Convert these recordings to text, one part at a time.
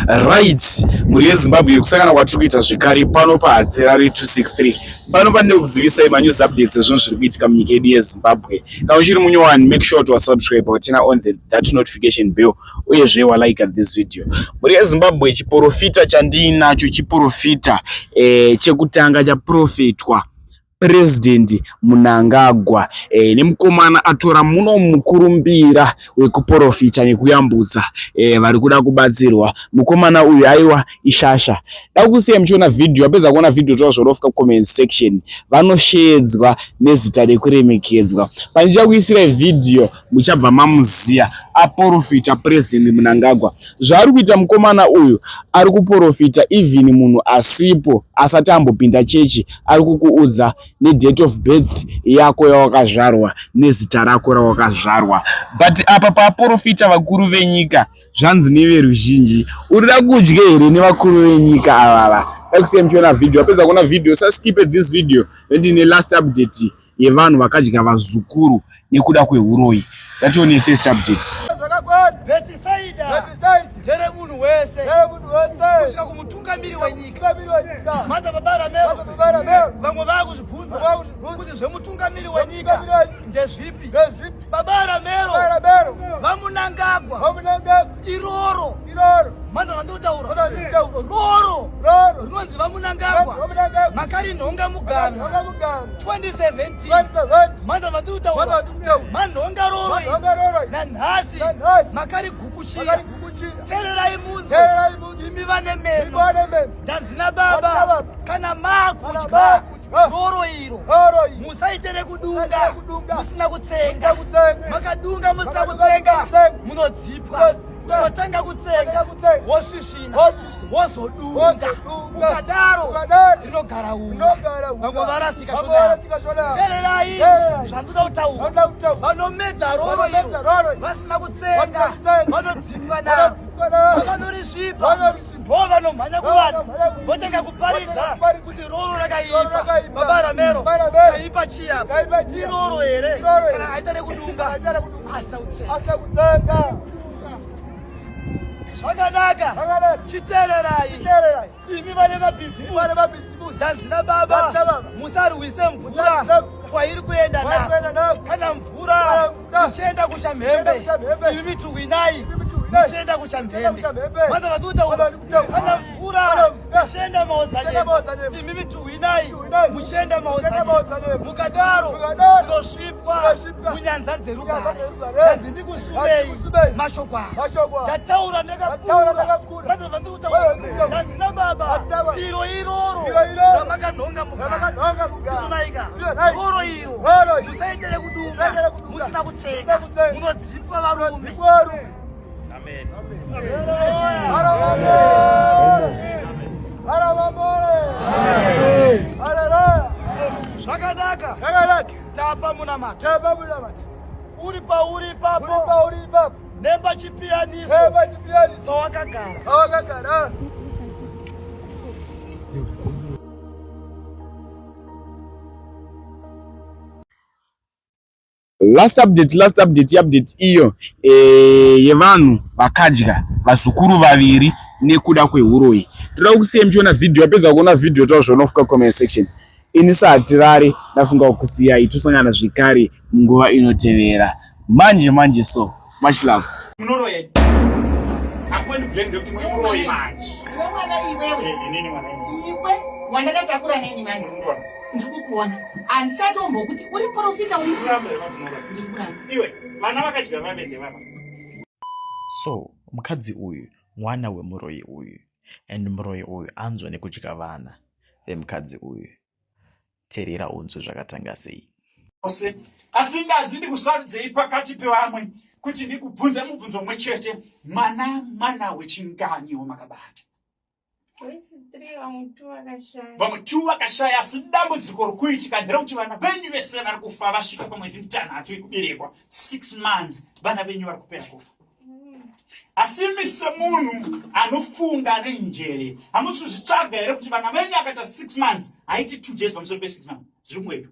Right, mhuri yeZimbabwe, kusangana kwatiri kuita zvekare pano paHatirari 263. Pano pandine kuzivisai manews updates ezvinhu zviri kuitika munyika yedu yeZimbabwe. Kana uchiri munyowani, make sure to subscribe waturn on that notification bell uyezve walike this video. Mhuri yeZimbabwe, chiporofita chandiinacho chiporofita chekutanga chaprofetwa President Mnangagwa nemukomana atora muno mukurumbira wekuporofita nekuyambutsa vari kuda kubatsirwa. Mukomana uyu aiwa ishasha. Dakusiya muchiona video, apedza kuona video toa zvorofika comment section. Vanoshedzwa nezita rekuremekedzwa. Pandichakuisirai video muchabva mamuziya aporofita President Mnangagwa. Zvaari kuita mukomana uyu, ari kuporofita even munhu asipo asati ambopinda chechi, ari kukuudza nedate of birth yako yawakazvarwa nezita rako rawakazvarwa. But apa paporofita vakuru venyika, zvanzi neveruzhinji, urida kudya here nevakuru venyika avava? Dakusiya muchiona video, apedza kuona video usaskipe this video nekuti nelast update yevanhu vakadya vazukuru nekuda kwehuroyi. Ngatione first update. Betisaida ndere munhu wese kusvika kumutungamiri wenyika Madza Baba Ramero. Vamwe vakuzvibvunza kuti zvemutungamiri wenyika ndezvipi. Baba Ramero, VaMunangagwa, iroro Madza vandinotaura roro rinonzi VaMunangagwa makarinhonga mugano 2017. Madza vandinotaura manhonga roro nanhasi makarigukuchira. Tererai munzwe imi vane meno, ndanzi nababa, kana maakudya roro iro musaite rekudunga musina kutsenga. Makadunga musina kutsenga munodzipwa. Chinotanga kutsenga, wosvisvina, wozodunga. Ukadaro rinogara unga. Vamwe varasika shona. Tererai zvandoda kutaura. Vanomedza roro iro vasina kutsenga vanodzipwa naro. Vanorisvipa vo vanomhanya kuvanhu votanga kuparidza kuti roro rakaipa. Baba Ramero, chaipa chiya iroro here kana aita rekudunga asina kutsenga? Zvakanaka, chiteererai imi vane mabhizimusi, ndanzi nababa, musarwise mvura kwairi kuenda nako. Kana mvura ichienda kuchamhembe, imi mituhwinai muchienda kuchamhembe. Maza vatutaura, kana mvura ichienda maodzanyemba, imi mituhwinai muchienda maodzanyemba. Mukadaro munosvipwa munyanza dzerugare. Ndanzi ndikusumei mashoko aya ndataura ndakakura. Maza vandikutaura, ndanzi nababa, iro iroro ramakanhonga muganaika, roro iro musaite rekudunga musina kutsenga, munodzipwa varume. Amen. Zvakanaka, tapa munamato uri pauri ipapo, nemba chipiyaniso pawakagara. Last update, last update, update iyo yevanhu vakadya vazukuru vaviri nekuda kwehuroyi. Toda kusiya muchiona video, apedza kuona video toa zvaunofika comment section. Ini saHatirari ndafunga kukusiyai, tosangana zvekare munguva inotevera. Manje manje, so much love. Munoroya. I'm going to blame them kuti muri muroyi manje. Iwe mwana iwewe. Inini mwana. Iwe wandakatakura neni manje. Ndiri kukuona. Handichatombokuti uri profita uri. Kuramba here makunoroya? Ndiri kuramba. Iwe, vana vakadya vavende vava. So mukadzi uyu mwana wemuroyi uyu, and muroyi uyu anzwa nekudya vana vemukadzi uyu. Teerera unzwe zvakatanga sei. Ose. Asi ndanzi ndikusarudzei pakati pevamwe kuti ndikubvunze mubvunzo mumwe chete. Mwana wechinganyi wamakabata? Vamwe two vakashaya, asi dambudziko riri kuitika nderekuti vana venyu vese vari kufa vasvika pamwedzi mitanhatu yekuberekwa, 6 months, vana venyu vari kupera kufa. Asi imi semunhu anofunga nenjere, hamusi kuzvitsvaga here kuti vana venyu akaita 6 months haiti 2 days pamusoro pe6 months zviri kumwedu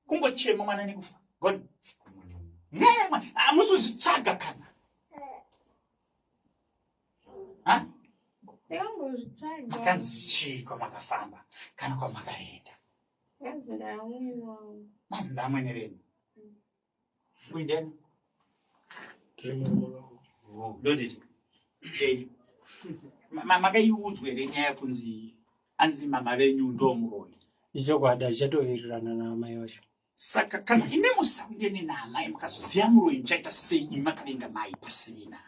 kungochema mwana nekufa gone? Hamusi kuzvitsvaga kana ha? Ndakambozvitsvaga. Makanzi chii kwamakafamba kana kwamakaenda? Kanzi ndaamwene wangu. Manzi ndaamwene venyu. Uyu ndiani? Ndoditi. Daddy. Makaiudzwa here nyaya kunzi anzi mama venyu ndomuroyi? Ichokwadi hachatowirirana naamai vacho. Saka kana imi musawirene naamai mukazoziva muroyi muchaita sei imi makavenga mai pasina?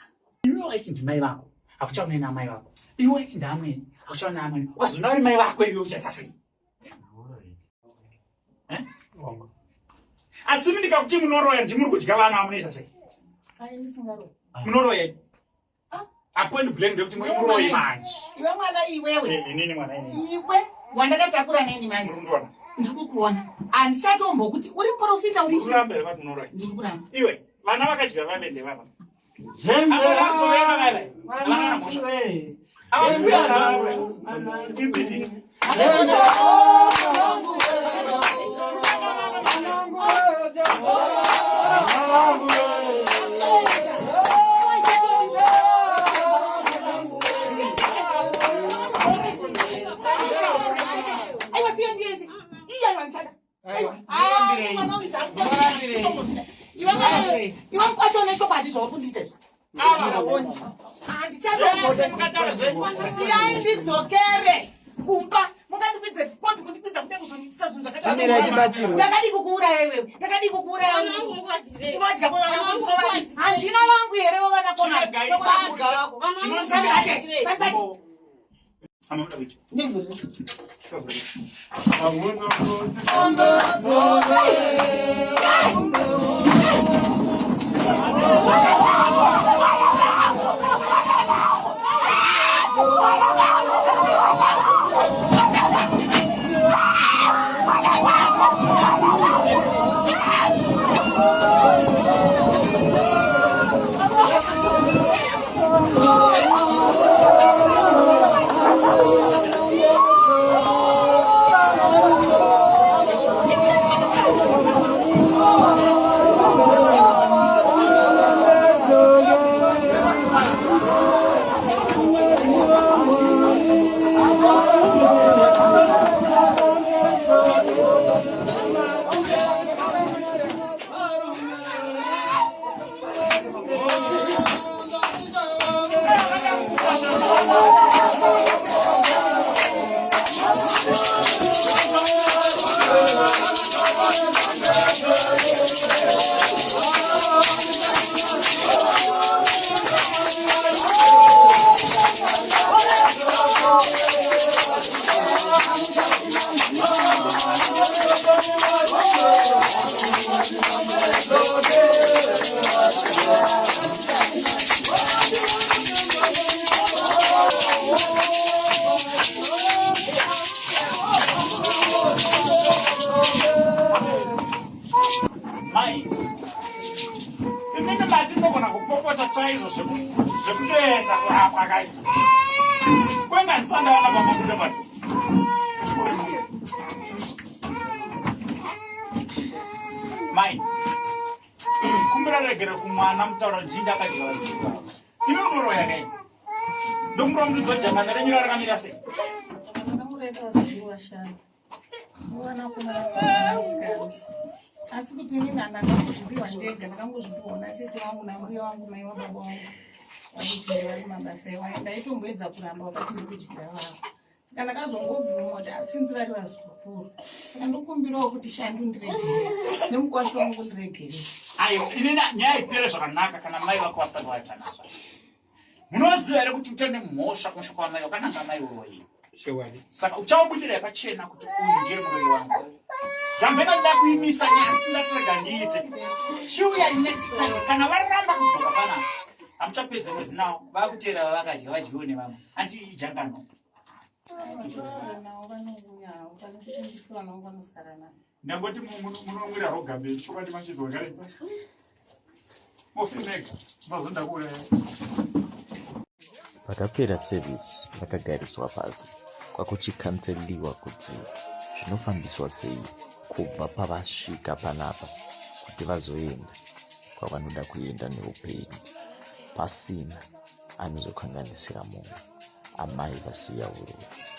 Iwe waiti ndimai vako hakuchaonai naamai vako. Iwe waiti ndaamwene hakuchaonai naamwene. Wazoona vari mai vako iwe uchaita sei? Eh? Asi imi ndikakuti munoroya ndimuri kudya vana munoita sei? Munoroya Ah. A point blank ndekuti muri muroyi manje. Iwe mwana iwewe. Eh, inini mwana inini. Iwe wandakatakura neni manje. Muri Ndiri kukuona. Handichatombokuti uri muprofita uri. Muri kuramba here vati munoroya? Ndiri kuramba. Iwe vana vakadya vave ndevava. Jembe. Ava vakutovema vava. Vana mhosva. Ava mbuya vanoroya. Inziti. Aiwa siya ndiende. Iya aiwa ndichada. Iwe mwana iwe mukwacho une chokwadi zvauri kundiita izvi. Siyai ndidzokere kumba mungandikwidze kombi kundikwidza kude kuzondiitisa zvinhu Chimira chibatsirwe. zvakadakadii kukuuraya iwewe ndakadii kukuuraya ndinodya kwevana handina vangu here vovanakomana Chiregai vako Anoda kuita. Mai. Imimi mati munogona kupopota chaizvo zvekutoenda kurapwa kai. Kwenga ndisandaona pamabuda pano. Mai. Kumbira regere kumwana mutaura jinda akadya vaziva. Imi munoroya kai. Ndokumbira mududzi wajangana renyu rakamira sei? Asi kuti inini handakangozvipiwa ndega, ndakangozvipiwa natete wangu nambuya wangu mai wababa wangu vakuti vari mabasa iwayo. Ndaitomboedza kuramba vakati ndikudyira vavo, saka ndakazongobvuma kuti asinzi vari vazukuru. Saka ndokumbirawo kuti shandu ndiregere nemukwasha wangu ndiregere. Ayo, inini nyaya ipere zvakanaka kana mai vako vasati vari panapa. Munoziva here kuti utori nemhosva kumusha kwamai wakananga mai uroyi? Saka uchavabudira pachena kuti uyu ndiye muroyi wangu. Ndambena ndida kuimisa nyasi ndatirega ndiite. Chiuya next time kana varamba kudzoka panapa. Hamuchapedza mwedzi nawo vakuteera vavakadya vadyiwe nevamwe. Anti ijangano. Navo vanouyawo pane kuti ndifiwa navo vanosara navo. Ndangoti munomwira roga mberi chokwadi machizwa kare. Mofemega musazonda kuuraya. Pakapera service vakagariswa pasi kwakuchikanseliwa kuti zvinofambiswa sei kubva pavasvika panapa kuti vazoenda kwavanoda kuenda neupenyu pasina anozokanganisira mumwe. Amai vasiya huroyi.